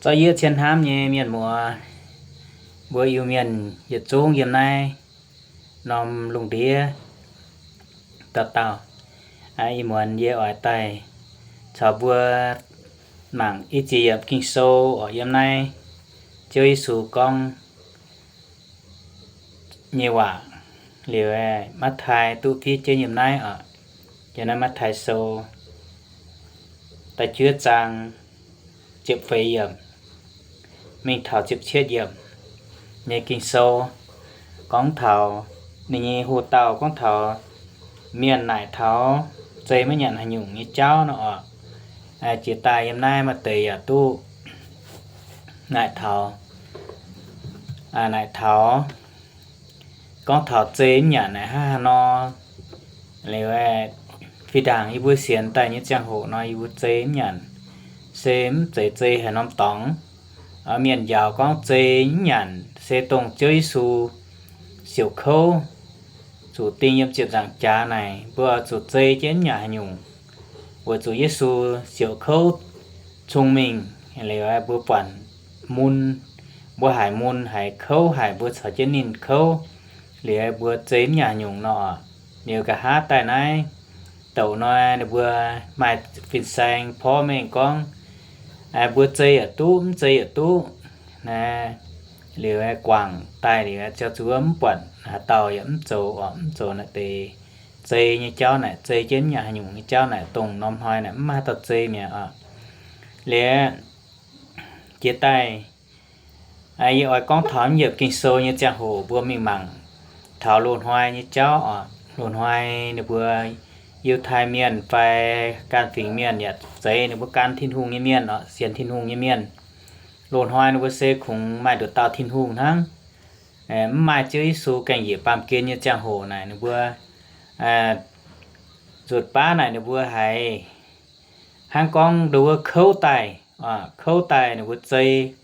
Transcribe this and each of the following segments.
Dorh yie cien hnamv nyei mienh muoz, mbuo Iu-Mienh yietc zungv yiem naaiv norm lungh ndiev dauh dauh. Ih muonz yie oix daaih caux mbuo mangc i ziex yiemc Ging-Sou oc. Yiem naaiv Ziouv Yesu gorngv nyei waac liuz, Matv^taai duqv fiev jienv yiem naaiv oc. Yiem naaiv Matv^taai Sou da'juov zaang ziepc feix yiemc mingh taux ziepc cietv yiemc nyei Ging-Sou gorngv taux ninh nyei hoc-dauh, gorngv taux mienh naaic taux zei maiv nyanc haaix nyungc nyei jauv nor oc. Jiex daaih yiem naaiv maaih deix yaac duqv naaic taux, naaic taux gorngv taux zei mv nyanc naaic hnangv haaix nor. Liuz, fih ndaangc yie mbuo sienx daaih nyei ziangh hoc nor, yie mbuo zei mv nyanc se mv zeiz zei haaix norm dorngx. Mienh njaaux gorngv zei mv nyanc se dongh Ziouv Yesu siouc kouv zuqc ding yiem ziepc nzaangc jaax naaic, mbuo zuqc zei jienv mv nyanc haaix nyungc, weic zuqc Yesu siouc kouv cong-mengh. Liuz mbuo buatc mun, mbuo haiz mun haiz kouv haic, mbuo caux jienv ninh kouv, liuz mbuo zei mv nyanc haaix nyungc nor. Liuz nqa'haav daaih naaiv douc nor, ninh mbuo maaih fin-saeng porv mengh gorngv, mbuo zei yaac duqv, mv zei yaac duqv. Liuz guangc daaih liuz, ziouc zuqc mv buatc haaix dauh yaac mv zoux oc, mv zoux naaiv deix zei nyei jauv naaic, zei jienv mv nyanc haaix nyungc nyei jauv naaic, dongh norm hnoi naaic mv maaih haaix dauh zei mi'aqv oc. Liuz jiex daaih yie oix gorngv taux mv yiemc Ging-Sou nyei ziangh hoc mbuo mingh mangc taux loz-hnoi nyei jauv oc. Loz-hnoi ninh mbuo Yiutai Mienh fai ganh fingx mienh yaac zeiz ninh mbuo gan Tin-Hungh nyei mienh oc, sienx Tin-Hungh nyei mienh. Loz-hnoi ninh mbuo se kungx maaih nduqc dauh Tin-Hungh hnangv. Mv maaih Ziouv Yesu gaengh njiec baamh gen nyei ziangh hoc naaic, ninh mbuo nzutc baav naaic ninh mbuo haiz hnangv gorngv nduov kouv daaih, kouv daaih ninh mbuo zei.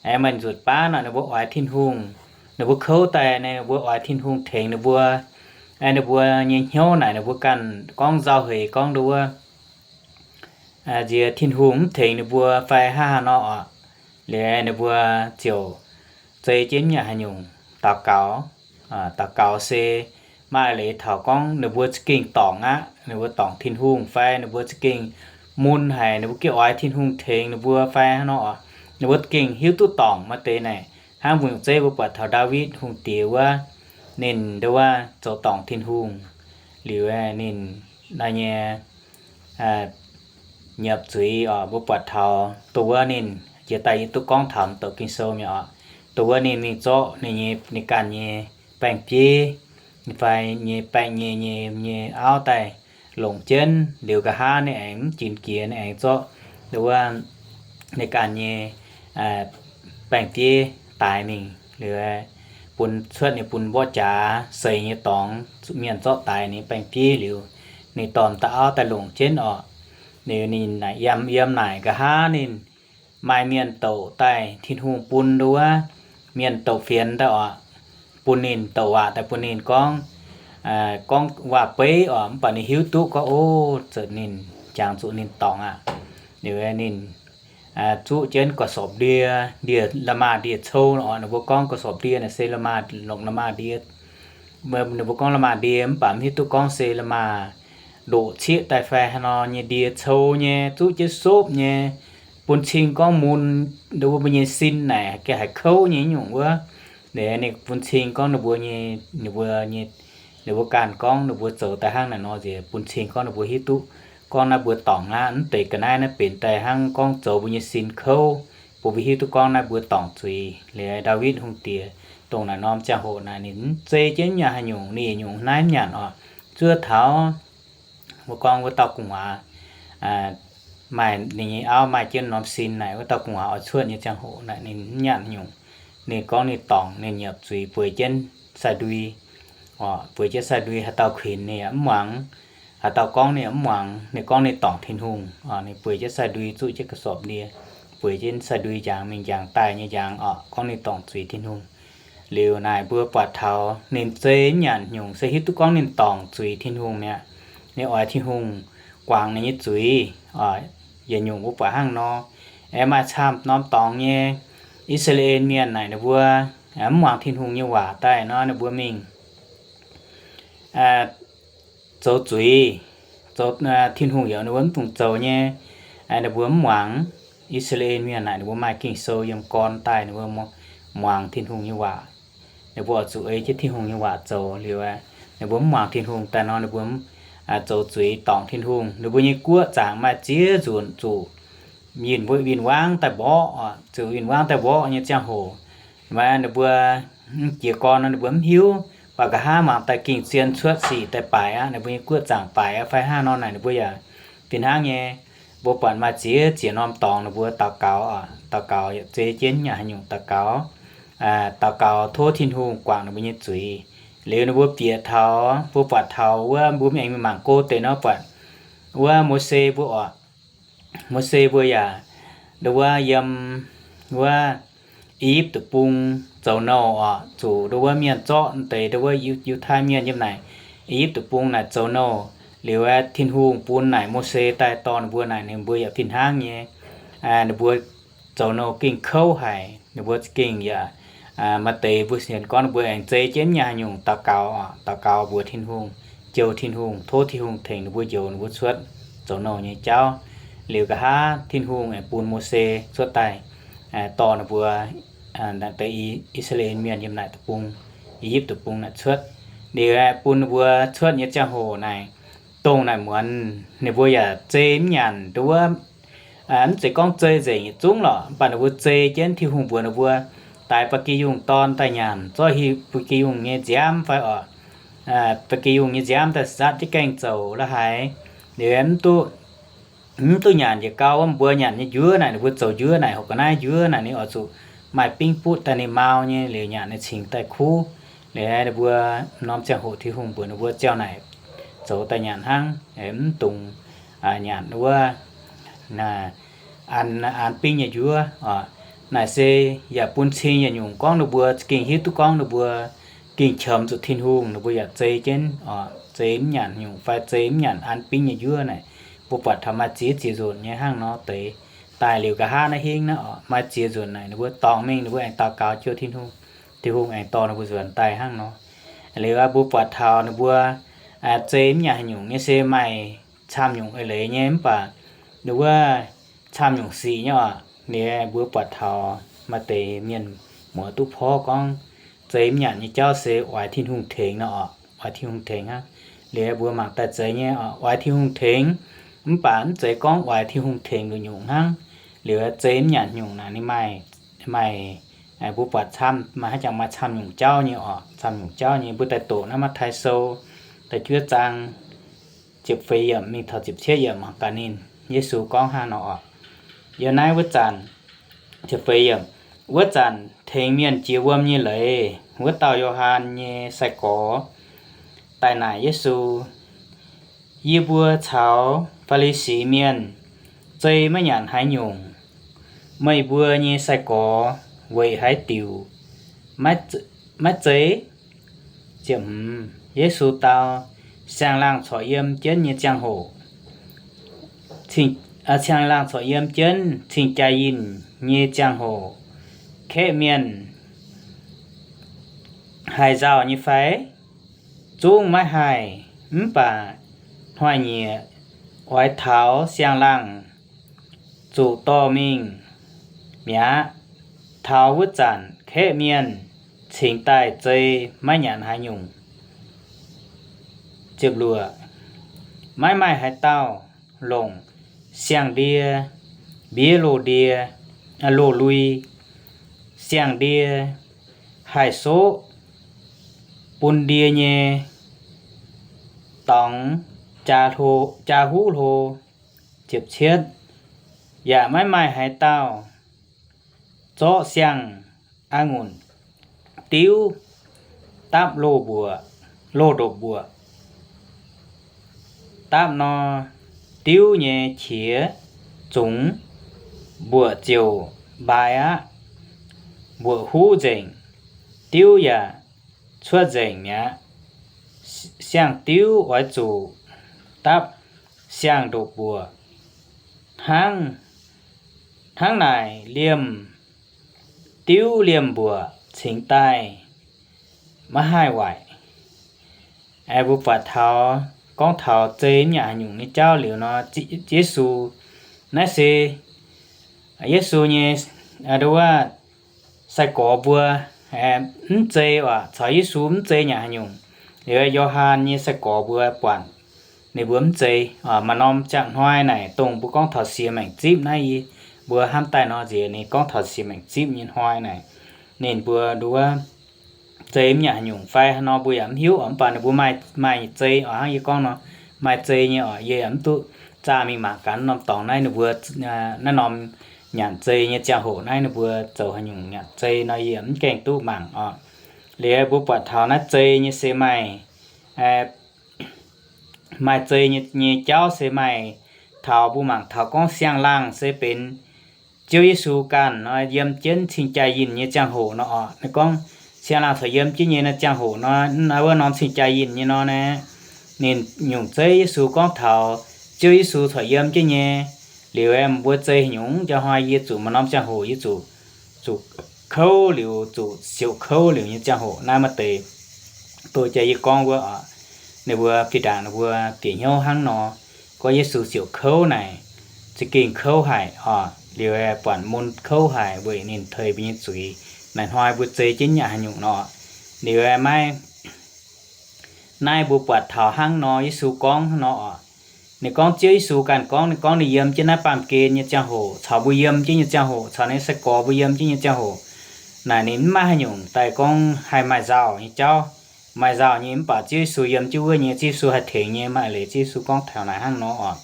Aengx maaih nzutc baav naaic ninh mbuo oix Tin-Hungh, ninh mbuo kouv daaih ninh mbuo oix Tin-Hungh tengx ninh mbuo. Ninh mbuo nyei hnyouv naaic ninh mbuo ganh gorngv nzauh heix gorngv nduov nziex Tin-Hungh mv tengx ninh mbuo fai hnangv haaix nor oc. Liuz ninh mbuo ziouc zei jienv mv nyanc haaix nyungc daux gaux. Daux gaux se maaih leiz taux gorngv ninh mbuo za'gengh dorngc aqv, ninh mbuo dorngc Tin-Hungh fai ninh mbuo za'gengh mun haic, ninh mbuo gengh oix Tin-Hungh tengx ninh mbuo fai hnangv nor oc. Ninh mbuo gengh hiuv duqv dorngc maaih deix naaic. Hnangv mbuo nyungc zeiv mbuo buatc taux Ndaawitv Hungh Diex wuov, ninh nduov zoux dorngc Tin-Hungh liuz, ninh naaiv nyei nyiemc zuiz oc, mbuo buatc taux dongh wuov ninh jiex daaih yie duqv gorngv taux m'douc Ging-Sou mi'aqv oc. Dongh wuov ninh mingh zorqv ninh nyei, ninh ganh nyei baeng-bieiv fai nyei baeng nyei, nyei, nyei auv daaih longc jienv liuz, nqa'haav ninh aengx mv jinx jiex, ninh aengx zorqv dongh wuov ninh ganh nyei baeng-bieiv daix mingh liuz, bun cuotv ninh bun mborqv jaax seix nyei dorngx, mienh zorqv daix ninh baeng-bieiv liuz, ninh dorh da'auv daaih longc jienv oc. Liuz ninh naaic yiem, yiem naaic nqa'haav ninh maaih mienh douc daaih, Tin-Hungh bun nduov mienh douc fienx daaih oc, bun ninh douc waac daaih bun ninh gorngv, gorngv waac-beiv oc. Mv baac ninh hiuv duqv gorngv, o, zuqc ninh jangx zuqc ninh dorngc aqv. Liuz ninh zuqv jienv ga'sorpc ndie, ndie la'maah ndie cou oc. Ninh mbuo gorngv ga'sorpc ndie naaic se la'maah, longc la'maah ndie. Ninh mbuo gorngv la'maah ndie mv baac mv hiuv duqv gorngv se la'maah ndoqc cieqv daaih fai haaix nor nyei ndie, cou nyei, zuqv jienv sopv nyei, bun cing gorngv mun, ninh mbuo mbuo nyei sin naaic gengh haiz kouv nyei nyungc wuov. Liuz ninh bun cing gorngv ninh mbuo nyei, ninh mbuo nyei, ninh mbuo ganh gorngv ninh mbuo zoux daaih hnangv naaic nor nziex, bun cing gorngv ninh mbuo hiuv duqv gorngv naaiv mbuo dorngc aqv. Mv deix ga'naaiv naaiv benx daaih hnangv gorngv zoux mbuo nyei sin kouv, bun mbuo hiuv duqv gorngv naaiv mbuo dorngc zuiz. Liuz Ndaawitv Hungh Diex dongh naaic norm ziangh hoc naaic ninh mv zei jienv nyanc haaix nyungc, ninh nyungc naaiv mv nyanc oc. Zuov taux mbuo gorngv wuov dauh gu'nguaaz maaih ninh nyei auv maaih jienv norm sin naaic, wuov dauh gu'nguaaz oix cuotv nyei ziangh hoc naaic ninh mv nyanc haaix nyungc. Ninh gorngv ninh dorngc, ninh nyiemc zuiz bueix jienv sai-ndui oc, bueix jienv sai-ndui. Haaix dauh kuinx ninh yaac mv muangx, haaix dauh gorngv ninh yaac mv muangx. Ninh gorngv ninh dorngc Tin-Hungh oc. Ninh bueix jienv sai-ndui, zuqv jienv ga'sorpc ndie, bueix jienv sai-ndui njangx mingh njangx daaih nyei njangx oc, gorngv ninh dorngc zuiz Tin-Hungh. Liuz naaic mbuo buatc taux ninh zei mv nyanc nyungc se hiuv duqv gorngv ninh dorngc zuiz Tin-Hungh mi'aqv. Ninh oix Tin-Hungh guangc ninh nyei zuiz oc. Yietc nyungc mbuo buatc hnangv nor, Aengx maaih camv norm dorngx nyei I^saa^laa^en Mienh naaic ninh mbuo mv muangx Tin-Hungh nyei waac daaih nor, ninh mbuo mingh zoux zuiz, zoux, Tin-Hungh youz ninh mbuo mv dungx zoux nyei, ninh mbuo mv muangx. I^saa^laa^en Mienh naaic ninh mbuo maaih Ging-Sou yiem gorn daaih, ninh mbuo muangx Tin-Hungh nyei waac. Ninh mbuo oix zuqc ei jienv Tin-Hungh nyei waac zoux liuz, ninh mbuo mv muangx Tin-Hungh daaih nor, ninh mbuo zoux zuiz dorngc Tin-Hungh. Ninh mbuo nyei guoqv zaangc maaih ziex nzunc zuqc win-wangv daaih mborqv, zuqc win-wangv daaih mborqv nyei ziangh hoc, ninh mbuo jiez gorn nor ninh mbuo mv hiuv, baac nqa'haav mangc daaih gengh zien cuotv sic daaih baaic aqv. Ninh mbuo nyei guoqv zaangc baaic aqv fai hnangv nor naaic, ninh mbuo yaac fih hnangv nyei. Mbuo buatc maaih ziex ziex norm dorngx ninh mbuo daux gaux, daux gaux yaac zei jienv nyaanh haaix nyungc daux gaux, daux gaux tov Tin-Hungh guangc ninh mbuo nyei zuiz. Liuz ninh mbuo bieqc taux, mbuo buatc taux wuov, mbuo mingh mangc go deix nor buatc wuov Mose mbuo oc. Mose mbuo yaac ndo wuov yiem wuov I^yipv Deic-Bung zoux nouh oc, zuqc ndo wuov mienh zorqv deix ndo wuov Yiu-, Yiutai Mienh yiem naaic I^yipv Deic-Bung naaic zoux nouh. Liuz aeqv, Tin-Hungh bun naaic Mose daaih dorh ninh mbuo naaic, ninh mbuo yaac fih hnangv nyei. Ninh mbuo zoux nouh gengh kouv haic, ninh mbuo gengh yaac, maaih deix mbuo sienx gorngv ninh mbuo aengx zei jienv nyaanh haaix nyungc daux gaux, daux gaux mbuox Tin-Hungh, jouh Tin-Hungh, tov Tin-Hungh tengx ninh mbuo njoux ninh mbuo cuotv zoux nouh nyei jauv. Liuz nqa'haav Tin-Hungh aengx bun Mose cuotv daaih, dorh ninh mbuo deix I^saa^laa^en Mienh yiem naaic deic-bung, I^yipv Deic-Bung naaic cuotv. Liuz aeqv, bun ninh mbuo cuotv nyei ziangh hoc naaic, dongh naaic muonz ninh mbuo yaac zei mv nyanc ndo wuov, mv zeiz gorngv zei nzengc yietc zungv lorqc, mv baac ninh mbuo zei jienv Tin-Hungh mbuox ninh mbuo, daix ba'gi yungh dorn daaih nyanc, zorqv hiuv ba'gi yungh nyei nziaamv fai oc, ba'gi yungh nyei nziaamv daaih zatv jienv gaengh zoux la'haaix. Liuz mv duqv nyanc yietc gau wuov, mbuo nyanc nyei njuov naaic, ninh mbuo zoux njuov naaic, hoc ga'naaiv njuov naaic, ninh oix zuqc maaih bingv butv daaih ninh mau nyei, liuz nyanc ninh cingx daaih kuv. Liuz ninh mbuo norm ziangh hoc Tin-Hungh mbuox ninh mbuo ziouc naaic zoux daaih nyanc hnangv, mv dungx nyanc wuov an, an bingv nyei njuov oc. Naaic se yaac bun cing yietc nyungc gorngv ninh mbuo za'gengh hiuv duqv gorngv ninh mbuo gengh qiemx zuqc Tin-Hungh, ninh mbuo yaac zei jienv oc, zei mv nyanc nyungc fai zei mv nyanc an bingv nyei njuov naaic. Mbuo buatc taux maaih ziex ziex nzunc nyei hnangv nor deix. Daaih liuz nqa'haav naaiv hingv naaiv oc, maaih ziex nzunc naaic ninh mbuo dorngc mingh, ninh mbuo aengx daux gaux jouh Tin-Hungh, Tin-Hungh aengx dorh ninh mbuo nzuonx daaih hnangv nor. Liuz mbuo buatc taux ninh mbuo zei mv nyanc haaix nyungc nyei se maaih camv nyungc eix leiz nyei, mv baac ninh wuov camv nyungc sic nyei oc. Liuz mbuo buatc taux maaih deix mienh muoz duqv porv gorngv zei mv nyanc nyei jauv se oix Tin-Hungh tengx nor oc, oix Tin-Hungh tengx hnangv. Liuz mbuo mangc daaih zeiz nyei oc, oix Tin-Hungh tengx, mv baac mv zeiz gorngv oix Tin-Hungh tengx nduqc nyungc hnangv. Liuz zei mv nyanc nyungc naaic ninh maaih, maaih, mbuo buatc camv, maaih haaix jangx maaih camv nyungc jauv nyei oc, camv nyungc jauv nyei. Mbuo daaih doqc naaiv Matv^taai Sou da'juov zaang ziepc feix yiemc mingh taux ziepc cietv yiemc mangc gaax ninh, Yesu gorngv hnangv nor oc. Yiem naaiv wuov zanc, ziepc feix yiemc, wuov zanc tengx mienh jiex wuom nyei leiz wuov dauh Yo^han nyei sai-gorx daaih naaic Yesu, Yie mbuo caux Faa^li^si Mienh zei maiv nyanc haaix nyungc, meih mbuo nyei sai-gorx weic haaix diuc maiv, maiv zei? Yesu dau, Siang-laangh corc yiem jienv nyei ziangh hoc, siang-laangh corc yiem jienv cing-jaa yinh nyei ziangh hoc, kaeqv mienh haih nzauh nyei fai? Zungv maiv haih. Mv baac hnoi-nyieqc oix taux siang-laangh zuqc dorh mingh mi'aqv. Taux wuov zanc kaeqv mienh cingx daaih zei maiv nyanc haaix nyungc. Maiv maaih haaix dauh longc siang-ndie mbiev loz-ndie, loz-lui. Siang-ndie haih soqv bun ndie nyei dorngx jaa huv hlo. Yaac maiv maaih haaix dauh zorqv siang-a'ngunc diuv dapv loz-mbuoqc, loz-ndopv-mbuoqc. Dapv nor, diuv nyei qiex zungx, mbuoqc ziouc mbaix aqv. Mbuoqc huv nzengc, diuv yaac cuotv nzengc mi'aqv. Siang-diuv oix zuqc dapv siang-ndopv-mbuoqc hnangv. Hnangv naaic liemh diuv liemh mbuoqc cingx daaih maiv haih waaic. Aengx mbuo buatc taux, gorngv taux zei mv nyanc haaix nyungc nyei jauv liuz nor, Yesu, naaiv se Yesu nyei, nduov, sai-gorx mbuo mv zei, caux Yesu mv zei nyanc haaix nyungc. Liuz Yo^han nyei sai-gorx mbuo buatc ninh mbuo mv zei. Maaih norm ziangh hnoi naaic, dongh mbuo gorngv taux siex maengc zipv naaiv, mbuo hnamv daaih nor nziex ninh gorngv taux siex maengc zipv nyei hnoi naaic, ninh mbuo nduov zei mv nyanc haaix nyungc fai haaix nor mbuo yaac mv hiuv, mv baac ninh mbuo maaih, maaih zei oc. Hnangv yie gorngv nor, maaih zei nyei oc. Yie yaac mv duqv zaah mingh mangc gaax norm dorngx naaiv ninh mbuo, naaiv norm nyanc zei nyei ziangh hoc naaiv ninh mbuo zoux haaix nyungc nyanc zei nor, yie yaac mv gaengh duqv mangc oc. Liuz mbuo buatc taux naaiv zei nyei se maaih, maaih zei nyei, nyei jauv se maaih taux mbuo mangc taux gorngv siang-laangh se benx Ziouv Yesu ganh nor yiem jienv cing-jaa yinh nyei ziangh hoc nor oc. Ninh gorngv siang-laangh corc yiem jienv nyei naaiv ziangh hoc nor, naaiv wuov norm cing-jaa yinh nyei nor naaiv, ninh nyungc zeiv Yesu gorngv taux Ziouv Yesu corc yiem jienv nyei. Liuz mbuo zei haaix nyungc, njang hnoi yie zuqc maaih norm ziangh hoc yie zuqc, zuqc kouv liuz, zuqc siouc kouv liuz nyei ziangh hoc naaiv maaih deix doh jaa yie gorngv wuov oc. Ninh mbuo fih ndaangc ninh mbuo bieqc hnyouv hnangv nor, gorngv Yesu siouc kouv naaic, za'gengh kouv haic oc. Liuz buatc mun kouv haic weic ninh teix mbuo nyei zuiz. Naaiv hnoi mbuo zei jienv nyanc haaix nyungc nor. Liuz maiv, naaiv mbuo buatc taux hnangv nor, Yesu gorngv hnangv nor oc. Ninh gorngv Ziouv Yesu ganh gorngv, ninh gorngv ninh yiem jienv naaiv baamh gen nyei ziangh hoc caux mbuo yiem jienv nyei ziangh hoc caux ninh nyei sai-gorx mbuo yiem jienv nyei ziangh hoc naaic, ninh mv maaih haaix nyungc daaih gorngv haih maaih nzauh nyei jauv. Maaih nzauh nyei mv baac Ziouv Yesu yiem jienv wuov nyei, Ziouv Yesu haih tengx nyei. Maaih leiz Ziouv Yesu gorngv taux naaic hnangv nor oc.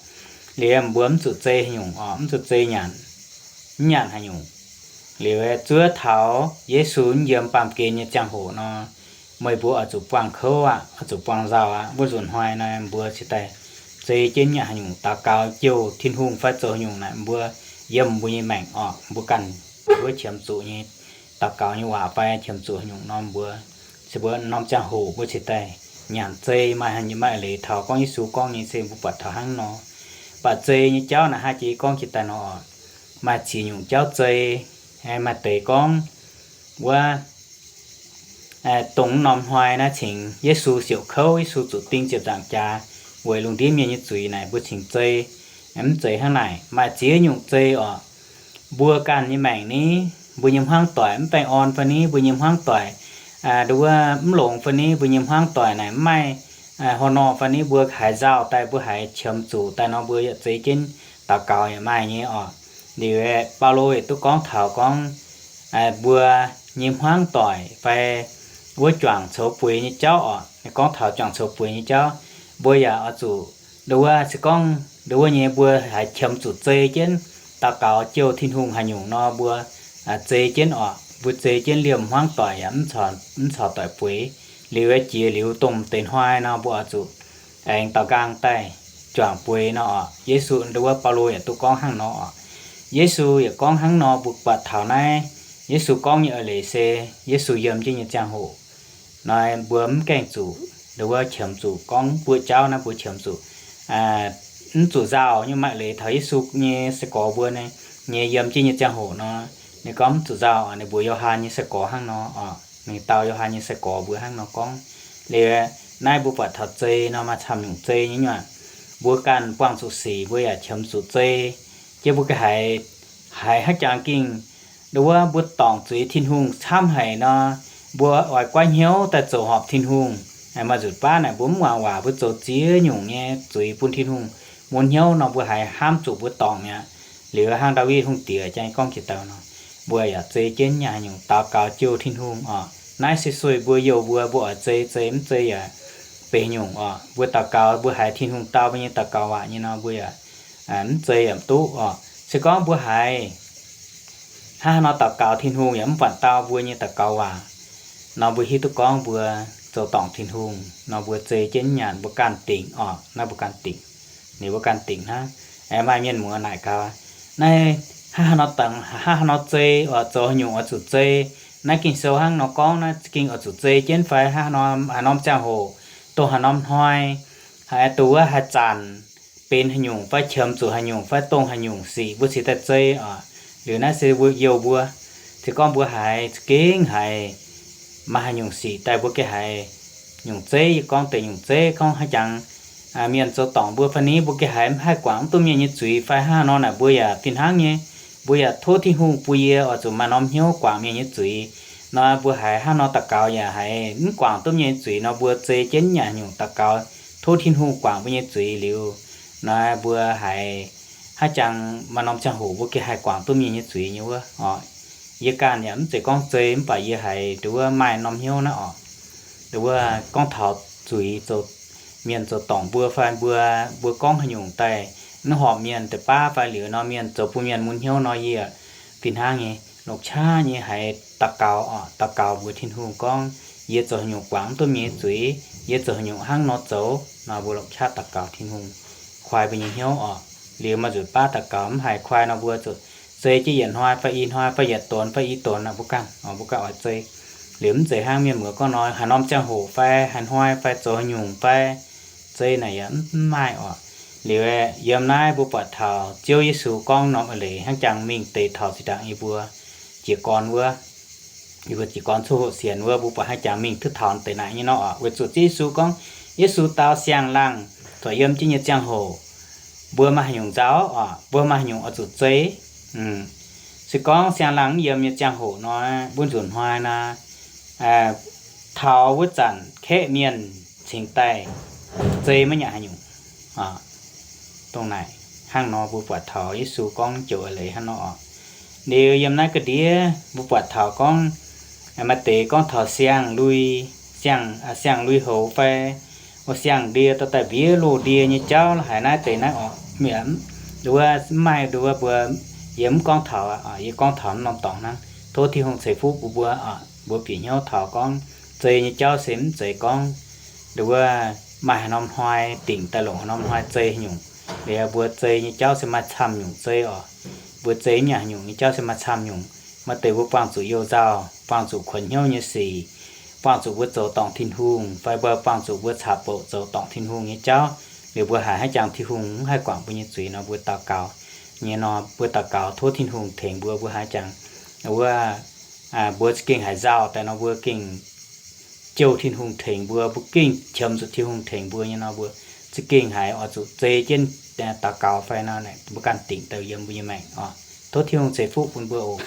Liuz mbuo mv zuqc zei haaix nyungc oc, mv zuqc zei nyanc, mv nyanc haaix nyungc. Liuz zuov taux Yesu mv yiem baamh gen nyei ziangh hoc nor, meih mbuo oix zuqc buangh kouv aqv, oix zuqc buangh nzauh aqv. Wuov nzunc hnoi nor mbuo cingx daaih zei jienv nyanc haaix nyungc, daux gaux jouh Tin-Hungh fai zoux haaix nyungc naaic, mbuo yiem mbuo nyei maengc oc, mbuo ganh wuov qiemx zuqc nyei daux gaux nyei waac fai qiemx zuqc haaix nyungc nor, mbuo se mbuo norm ziangh hoc mbuo cingx daaih nyanc zei. Maaih haaix nyungc, maaih leiz taux gorngv Yesu gorngv nyei se mbuo buatc taux hnangv nor. Baac zei nyei jauv naaic hnangv jiex gorngv jiex daaih nor, maaih ziex nyungc jauv zei. Maaih deix gorngv wuov dongh norm hnoi naaiv cingx Yesu siouc kouv, Yesu zuqc ding ziepc nzaangc jaax weic lungh ndiev mienh nyei zuiz naaic, mbuo cingx zei. Mv zeiz hnangv naaic, maaih ziex nyungc zei oc. Mbuo ganh nyei maengc ni, mbuo nyei hmuangv doic mv baengh orn fai ni, mbuo nyei hmuangv doic nduov mv longx fai ni, mbuo nyei hmuangv doic naaic mv maaih hor nor fai ni, mbuo haiz nzauh daaih, mbuo haiz qiemx zuqc daaih nor, mbuo yaac zei jienv daux gaux yaac maaih nyei oc. Liuz Baulo yaac duqv gorngv taux gorngv mbuo nyei hmuangv doic fai wuov juangc coux bueix nyei jauv oc. Gorngv taux juangc coux bueix nyei jauv, mbuo yaac oix zuqc nduov, se gorngv nduov nyei mbuo haiz qiemx zuqc zei jienv daux gaux jouh Tin-Hungh haaix nyungc nor, mbuo zei jienv oc. Mbuo zei jienv liemh hmuangv doic yaac mv caux doic bueix. Liuz jiex liuz dongh deix hnoi nor, mbuo oix zuqc aengx daaux nqaang daaih juangc bueix nor oc. Yesu nduov, Baulo yaac duqv gorngv hnangv nor oc. Yesu yaac gorngv hnangv nor, mbuo buatc taux naaiv Yesu gorngv nyei eix leiz se Yesu yiem jienv nyei ziangh hoc nor, mbuo mv gaengh zuqc nduov qiemx zuqc gorngv buoqv jauv naaiv, mbuo qiemx zuqc mv zuqc nzauh nyei. Maaih leiz taux Yesu nyei sai-gorx mbuo nyei yiem jienv nyei ziangh hoc nor, ninh gorngv mv zuqc nzauh. Ninh mbuox Yo^han nyei sai-gorx hnangv nor oc, ninh dau Yo^han nyei sai-gorx mbuo hnangv nor gorngv. Liuz naaiv mbuo buatc taux zei nor maaih camv nyungc zei nyei nyuoqc. Mbuo ganh buangh zuqc sic, mbuo yaac qiemx zuqc zei. Jienv mbuo ganh haiz, haiz haaix jangx gengh nduov mbuo dorngc zuiz Tin-Hungh camv haic nor, mbuo oix goiv hnyouv daaih zoux horpc Tin-Hungh. Maaih nzunc baav naaic mbuo mv muangx waac, mbuo zoux ziex nyungc nyei zuiz bun Tin-Hungh mun hnyouv nor, mbuo haiz hnamv zuqc mbuo dorngc mi'aqv. Liuz hnangv Ndaawitv Hungh Diex jang gorngv jiex daaih nor, mbuo yaac zei jienv nyanc haaix nyungc daux gaux jouh Tin-Hungh oc. Naaiv se sueih mbuo youh mbuo, mbuo oix zei, zei mv zei yaac benx nyungc oc. Mbuo daux gaux mbuo haiz Tin-Hungh dau mbuo nyei daux gaux waac nyei nor, mbuo yaac mv zei yaac mv duqv oc. Se gorngv mbuo haiz hnangv haaix nor daux gaux Tin-Hungh yaac mv buatc dau mbuo nyei daux gaux waac nor, mbuo hiuv duqv gorngv mbuo zoux dorngc Tin-Hungh nor, mbuo zei jienv nyanc, mbuo ganh dingc oc. Naaiv mbuo ganh dingc, ninh mbuo ganh dingc hnangv. Maaih mienh muoz naaic gaax, naaiv hnangv haaix nor dangx, hnangv haaix nor zei oc, zoux haaix nyungc oix zuqc zei? Naaiv Ging-Sou hnangv nor gorngv, naaiv gengh oix zuqc zei jienv fai hnangv haaix nor, haaix norm ziangh hoc, dongh haaix norm hnoi, haaix dongh wuov haaix zanc benx haaix nyungc fai qiemx zuqc haaix nyungc fai dongh haaix nyungc sic mbuo cingx daaih zei oc. Liuz naaiv se mbuo youh mbuo, se gorngv mbuo haiz za'gengh haiz maaih haaix nyungc sic daaih mbuo gengh haiz nyungc zeiv, yie gorngv deix nyungc zeiv gorngv haaix jangx mienh zoux dorngc mbuo fai ni, mbuo gengh haiz mv haih guangc mv duqv mienh nyei zuiz fai hnangv nor naaic, mbuo yaac fih hnangv nyei, mbuo yaac tov Tin-Hungh bun yie oix zuqc maaih norm hnyouv guangc mienh nyei zuiz. Nor mbuo haiz hnangv nor daux gaux yaac haiz mv guangc duqv mienh nyei zuiz nor, mbuo zei jienv nyanc nyungc daux gaux tov Tin-Hungh guangc mbuo nyei zuiz liuz, nor mbuo haiz haaix jangx maaih norm ziangh hoc mbuo gengh haih guangc duqv mienh nyei zuiz nyei wuov oc. Yie ganh yaac mv zeiz gorngv zei mv baac yie haiz nduov wuov maaih norm hnyouv naaiv oc. Nduov wuov gorngv taux zuiz zoux, mienh zoux dorngc mbuo fai mbuo, mbuo gorngv haaix nyungc daaih mv horpc mienh deix baav fai liuz nor mienh zoux bun mienh mun hnyouv nor, yie fih hnangv nyei longc qaqv nyei haiz daux gaux oc, daux gaux mbuox Tin-Hungh gorngv, yie zoux haaix nyungc guangc mv duqv mienh nyei zuiz, yie zoux haaix nyungc hnangv nor zoux nor, mbuo longc qaqv daux gaux Tin-Hungh koi mbuo nyei hnyouv oc. Liuz maaih nzunc baav daux gaux mv haiz koi nor mbuo zuqc zei jienv yietc hnoi fai i hnoi fai yietc donx fai i donx nor mbuo ganh, mbuo ganh oix zei. Liuz mv zeiz hnangv mienh muoz gorngv nor haaix norm ziangh hoc fai haaix hnoi fai zoux haaix nyungc fai zei naaic yaac mv maaih oc. Liuz yiem naaiv mbuo buatc taux Ziouv Yesu gorngv norm eix leiz hnangv jangx mingh deix taux zinh ndaangc yie mbuo jiez gorn wuov, yie mbuo jiez gorn cuotv hoqc sienx wuov, mbuo buatc hnangv jangx mingh duqv taux deix naaic nyei nor oc. Weic zuqc Ziouv Yesu gorngv, Yesu dau siang-laangh corc yiem jienv nyei ziangh hoc, mbuo maaih haaix nyungc nzauh oc, mbuo maaih haaix nyungc oix zuqc zei. Se gorngv siang-laangh mv yiem nyei ziangh hoc nor, mbuo nzunc hnoi naaic, taux wuov zanc kaeqv mienh cingx daaih zei maiv nyanc haaix nyungc. Dongh naaic hnangv nor mbuo buatc taux Yesu gorngv joux eix leiz hnangv nor oc. Liuz yiem naaiv ga'ndiev mbuo buatc taux gorngv, maaih deix gorngv taux siang-lui, siang-lui-houx fai, o, siang-ndie dorh daaih mbiev loz-ndie nyei jauv la'haic naaiv deix naaiv oc. Nduov wuov mv maaih, nduov wuov mbuo, yie mv gorngv taux, yie gorngv taux norm dorngx hnangv. Tov Tin-Hungh ceix fuqv bun mbuo oc. Mbuo bieqc hnyouv taux gorngv zei nyei jauv se mv zeiz gorngv nduov wuov maaih haaix norm hnoi dingc daaih longc haaix norm hnoi zei haaix nyungc. Liuz mbuo zei nyei jauv se maaih camv nyungc zei oc. Mbuo zei mv nyanc haaix nyungc nyei jauv se maaih camv nyungc. Maaih deix mbuo buangh zuqc you-nzauh, buangh zuqc kuonx hnyouv nyei sic, buangh zuqc mbuo zoux dorngc Tin-Hungh, fai mbuo buangh zuqc mbuo caqv-bouc zoux dorngc Tin-Hungh nyei jauv. Liuz mbuo haiz hnangv jangx Tin-Hungh mv haih guangc mbuo nyei zuiz nor, mbuo daux gaux nyei nor, mbuo daux gaux tov Tin-Hungh tengx mbuo, mbuo haiz jangx wuov, mbuo za'gengh haiz nzauh daaih nor, mbuo gengh jouh Tin-Hungh tengx mbuo, mbuo gengh qiemx zuqc Tin-Hungh tengx mbuo nyei nor, mbuo za'gengh haiz oix zuqc zei jienv daux gaux fai nor, mbuo ganh dingc daaih yiem mbuo nyei maengc oc. Tov Tin-Hungh ceix fuqv bun mbuo oc.